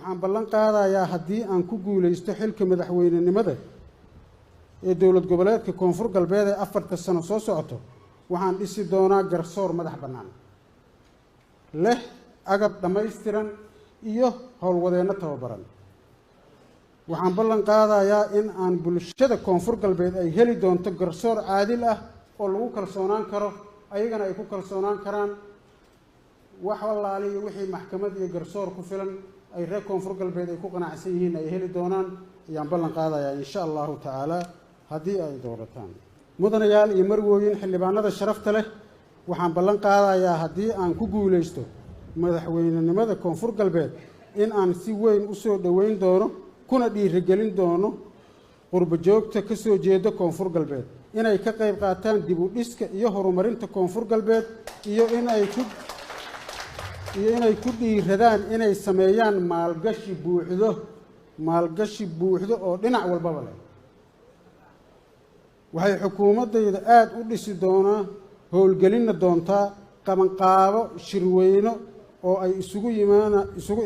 Waxaan ballan qaadayaa haddii aan ku guulaysto xilka madaxweynenimada ee dowlad goboleedka Koonfur Galbeed ee 4ta sano soo socoto, waxaan dhisi doonaa garsoor madax bannaan leh agab dhammaystiran iyo howlwadeenno tababaran. Waxaan ballan qaadayaa in aan bulshada Koonfur Galbeed ay heli doonto garsoor caadil ah oo lagu kalsoonaan karo, ayagana ay ku kalsoonaan karaan. Wax allaaliyo wixii maxkamad iyo garsoor ku filan ay reer Koonfur Galbeed ay ku qanacsan yihiin ay heli doonaan ayaan ballan qaadayaa, insha Allahu tacaala, haddii ay doorataan. Mudanayaal iyo marwooyin, xildhibaanada sharafta leh, waxaan ballan qaadayaa haddii aan ku guulaysto madaxweynenimada Koonfur Galbeed in aan si weyn u soo dhoweyn doono kuna dhiirigelin doono qurbo joogta ka soo jeeda Koonfur Galbeed inay ka qayb qaataan dib u dhiska iyo horumarinta Koonfur Galbeed iyo inay ku dhiiradaan inay sameeyaan maalgashi buuxdo oo dhinac walbaba leh. Waxay xukuumaddayda aada u dhisi doonaa, howlgelinna doontaa qabanqaabo shirweyno oo ay isugu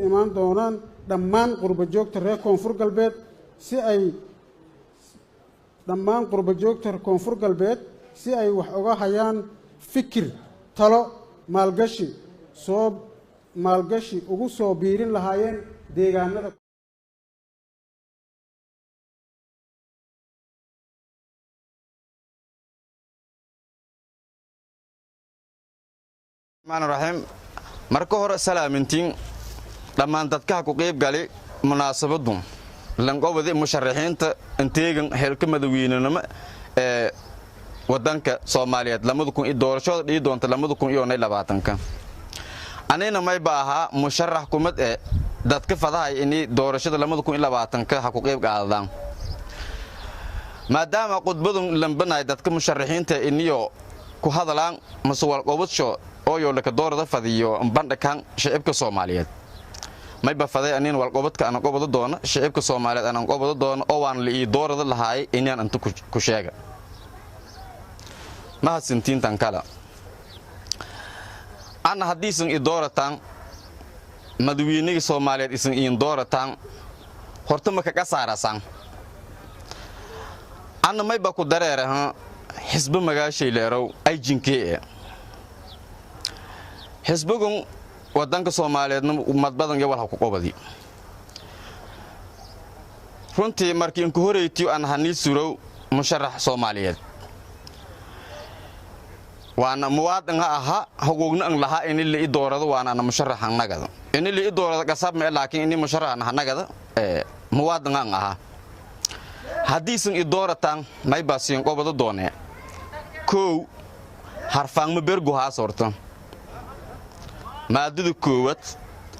imaan doonaan dhammaan qurbo joogta reer Koonfur Galbeed si ay dhammaan qurbo joogta Koonfur Galbeed si ay wax uga hayaan fikir, talo, maalgashi ugu soo biirin lahaayeen deegaanada. Raxmaan raxiim. Marka hore salaamintiin dhammaan dadkaha ku qayb gali munaasabadu lanqobadi musharaxiinta inteegan xilka madaweynenimo ee wadanka Soomaaliyeed 2000 iyo doorashada dhii doonta 2020-ka. Anina mayba ahaa musharax kumad ee dadka fadahay inay doorashada 2020-ka ha ku qayb qaadaan, maadaama khudbadun lambanay dadka musharaxiinta iniyo ku hadalaan mase walqobadsho ooyo laka doorada fadiyo bandhakan shicibka Soomaaliyeed. Mayba faday anin walqobadka anan qobado doono shicibka Soomaaliyeed anan qobado doono oo waan la ii doorada lahaay inaan inta ku sheega. Mahadsantiintan kale, anna haddiisan i doorataan madaweynigii Soomaaliyeed isan iin doorataan, horta ma kaga saarasaan? Anna mayba ku dareeraha xisbo magaashay leerow ayjinkee e xisbigun wadanka Soomaaliyeedna madbadan iyo walha ku qobadi. Runtii markii inku horeytiyo aan hanii surow musharax Soomaaliyeed waana muwaadin ha ahaa, huquuqna an lahaa ini la i doorado, waana ana musharax nagada. Ini la i doorado qasab ma, laakiin ini musharax nagada muwaadin an ahaa. Haddiisan i doorataan, may baasiin qobado doonee? Kow, harfaangma berguhaas. Horta maadada koowad,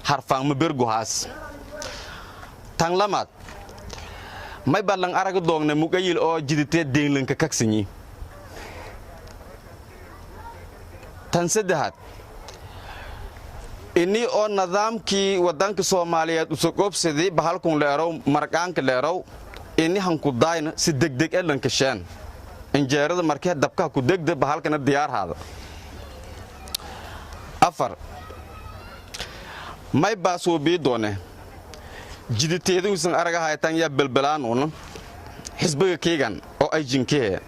harfaangma berguhaas. Tan lamaad, may ballan araga doogna mugayil oo jiditee deenlanka kagsanyi. Tan saddexaad, ini oo nidaamkii waddanka Soomaaliyeed usoqoobsaday bahalkun leerow marqaanka leerow ini hankudaayna si degdeg e lankasheen injeerada markee dabkaha ku degda bahalkana diyaarhaada. Afar, may baasuubii doone jiditeeduusan aragahaytan yaa belbelaan xisbiga kiigan oo ay jinkee.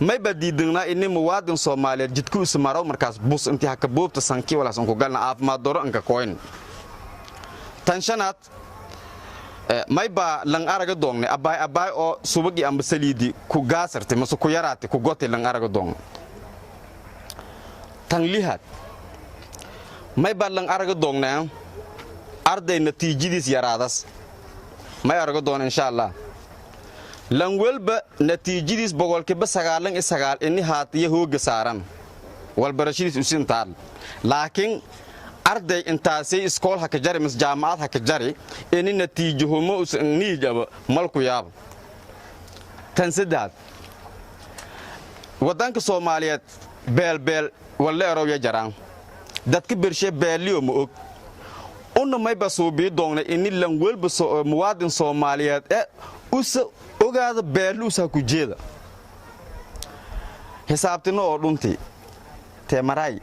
May baa diidanaa ini muwaadin Soomaaliyeed jidku isa maro markaas bus intii haka buubta sankii walaas unku galna caafimaad doro anka koyn. Tan shanaad, may baa lan araga doongne abaay abaay oo subagii amba saliidi ku gaasartay mase ku yaraatay ku gotay lan araga doongne. Tan lihaad, may baa lan araga doongne arday natiijadiis yaraadas. May araga doona, insha Allah, lan welba natiijadiis 99% ini haatiyo hooga saaran walbarashadiis usintaal, laakiin arday intaasay iskool haka jari mas jaamacad haka jari ini natiijahumo niijaba malku yaaba. Tan saddexaad, waddanka Soomaaliyeed beelbeel walleerow ya jaraan dadka bershe beeliyo ma og una. Mayba suubii doonna ini lan welba muwaadin Soomaaliyeed ee usa ogaada beellu usa ku jeeda xisaabtino oo dhunti teemaray.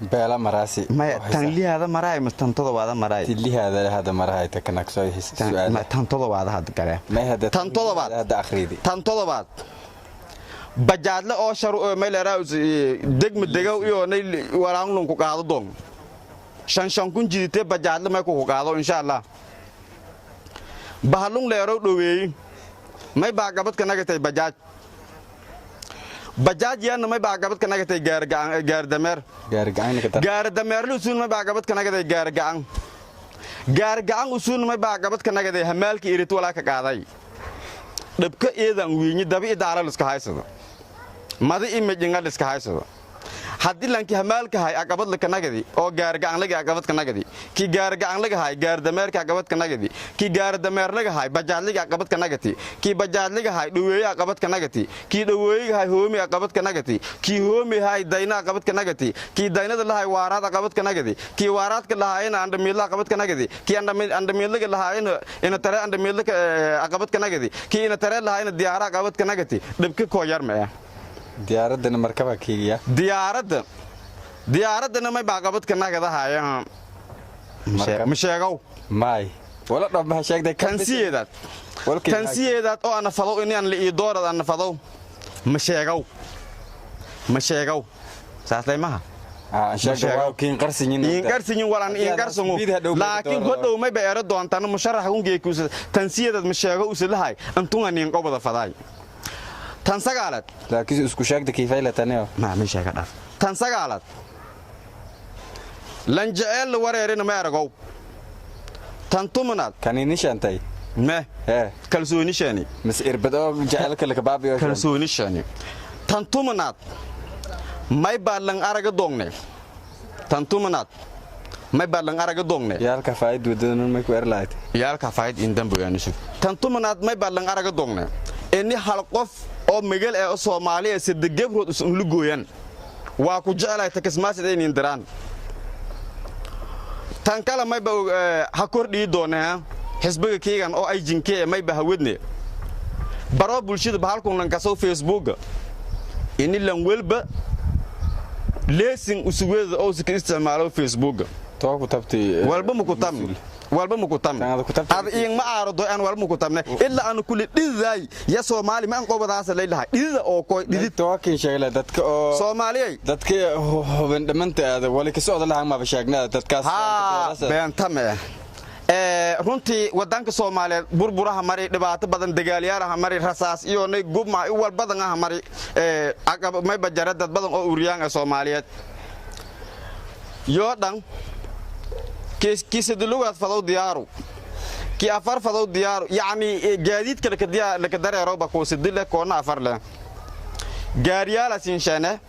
Beela maraasi. Maya, tan lihaada maraay mas tan todobaada maraay? Lihaada hada marahay ta kanagso su'aal. Tan todobaada hadda gale. May hada. Tan todobaad. Hada akhridi. Tan todobaad, bajaadle oo sharu mayleraa degma degow iyo nay walaanglun ku qaado doon 5,000 jidite bajaadle may ku qaado insha Allah. Bahalung leerow dhoweeyi may baagabadka nagatay bajaaj, bajaaj yaana may baagabadka nagatay gaardameer. Gaargacan. Gaardameerle usuun may baagabadka nagatay gaargacan, gaargacan usuun may baagabadka nagaday hamaalka irit walaa ka qaaday. Dhabka eedan wiinyi dabi idaala liska haysado, madi imajinga liska haysado. Haddii lanki hamaalka hay aqabad laka nagadi oo gaargacan laga aqabadka nagadi, kii gaargacan laga hay gaardameerka aqabadka nagadi, kii gaardameer laga hay bajaadliga aqabadka nagati, kii bajaadliga hay dhaweeye aqabadka nagati, kii dhaweeyiga hay hoomi aqabadka nagati, kii hoomi hay dayna aqabadka nagati, kii daynada lahay waaraad aqabadka nagadi, kii waaraadka lahaayna andhamiidla aqabadka nagadi, kii andhamiidlaga lahaayna ina tare andhamiidla aqabadka nagadi, kii ina tare lahaayna diyaara aqabadka nagati. Dhibka koo yar ma ah. Diyaaradana markaba kiigiya. Diyaaraddana may baaqabadka nagadahaya ma sheegow. May wala dhab ma sheegday. Tansiyeedaad, tansiyeedaad oo ana fadow inaan la ii doorad ana fadow ma sheegow, ma sheegow saaslay maha. Inqarsinyin walan inqarsangu, laakiin hodhow may ba ero doontaan musharax ungeekuusa tansiyeedaad ma sheego usalahay antunga nin qobada faday. Tan sagaalaad. Laakiin isku sheegda kiifayla taniyo. Ma ma sheega dhaaf. Tan sagaalaad, lan jecel la wareerina ma aragow. Tan 10aad. Kanini shantay. Me kalsooni shani. Mas irbad oo jecelka la kabaabiyo. Kalsooni shani. Tan 10aad may baa lan araga doongne. Tan 10aad may baa lan araga doongne. Yaalka faa'id wadadan may ku erlaayt. Yaalka faa'id in dambo yaanisu. Tan 10aad may baa lan araga doongne ini hal qof oo magal ee Soomaaliya saddex gabrood is lu gooyan waa ku jecelahay takismaas inay diraan. Tan kale may ba ha kordhii doonaa xisbiga keegan oo ay jinkee may ba hawadne baro bulshada bahalkun lan kaso Facebook ini lan welba leesin usugeeda oo si isticmaalo Facebook. Too ku tabti. Walba ma ku tabni, walba ma ku tabni. Ad iin ma aarado aan walba ma ku tabne illa aan kulli dhiday ya Soomaali ma aan qobadaas leeyahay dhidida oo koy dhidid. Too kiin sheegay dadka oo Soomaaliyay. Dadka huban dhammaanta aad wali ka socda lahaan ma sheegnaa dadkaas. Ha beentame runtii wadanka Soomaaliyeed burburaha mari, dhibaato badan, dagaalyaalaha mari, rasaas iyo nay gubma iyo wal badan ah mari, aqab may bajara dad badan oo uriyaan Soomaaliyeed yoo dhan kii sadilugaad fadow diyaaru, kii afar fadow diyaaru, yacni gaadiidka laka dareero ba koo sidile koona afar leh gaariyaala sinshaane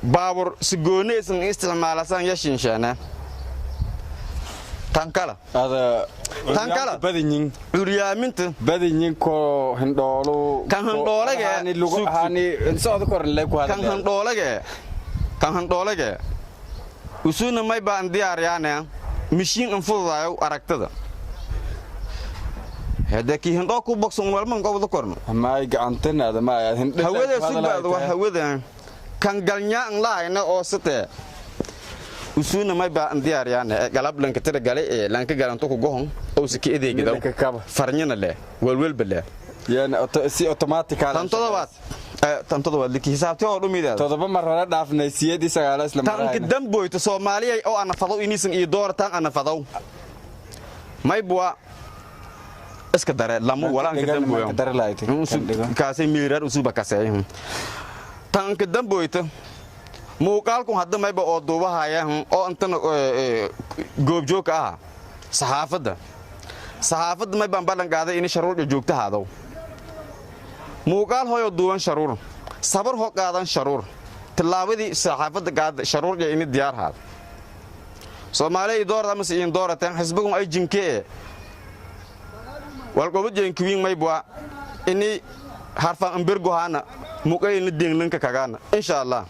baabur si gooni isan isticmaalasan ya shinshaane. Tan kala. Ada. Tan kala. Badinyin. Curyaaminta. Badinyin ko hindhoolo. Kan hindhoolaga. Hani lugu hani socod koran lay ku hadlay. Kan hindhoolaga, kan hindhoolaga usuna may baan diyaariyaane mishiin an fududaayo aragtada hada kii hindhoo ku bogsan walman qobda korno. May gacantana ada ma hindho. Hawada subaad waa hawada kan galnyaa an laayna oo sitee usuna may baan diyaariyaane galab lanka tira gale ee lanka galanto ku gohon oo si ka adeegidaw farnyana leh walwalba leh. Yani si automatic. Tan todobaad, tan todobaad liki xisaabtii oo dhumideeda. 7 mar hore dhaafnay, 8 9 isla mar. Tanka damboyta Soomaaliya oo ana fadow inisan iyo doortaan ana fadow may buwa iska dare lama walaanka damboyo kaasay miirar usuba kasay. Tanka damboyta muuqaalku hadda mayba oo duubahaya oo intana goobjoog ah saxaafadda, saxaafadda may baan ballan qaaday in sharuur joogto haado muuqaal hooyo duuban sharuur sabar hoo qaadan sharuur tillaabadii saxaafadda qaad sharuur iyo in diyaar haad Soomaaliya doorada mas in doorateen xisbigu ay jinkee walqobo jeenkiwiin may bua ini harfan ambirgo hana muqayna deenglanka kagaana insha Allah.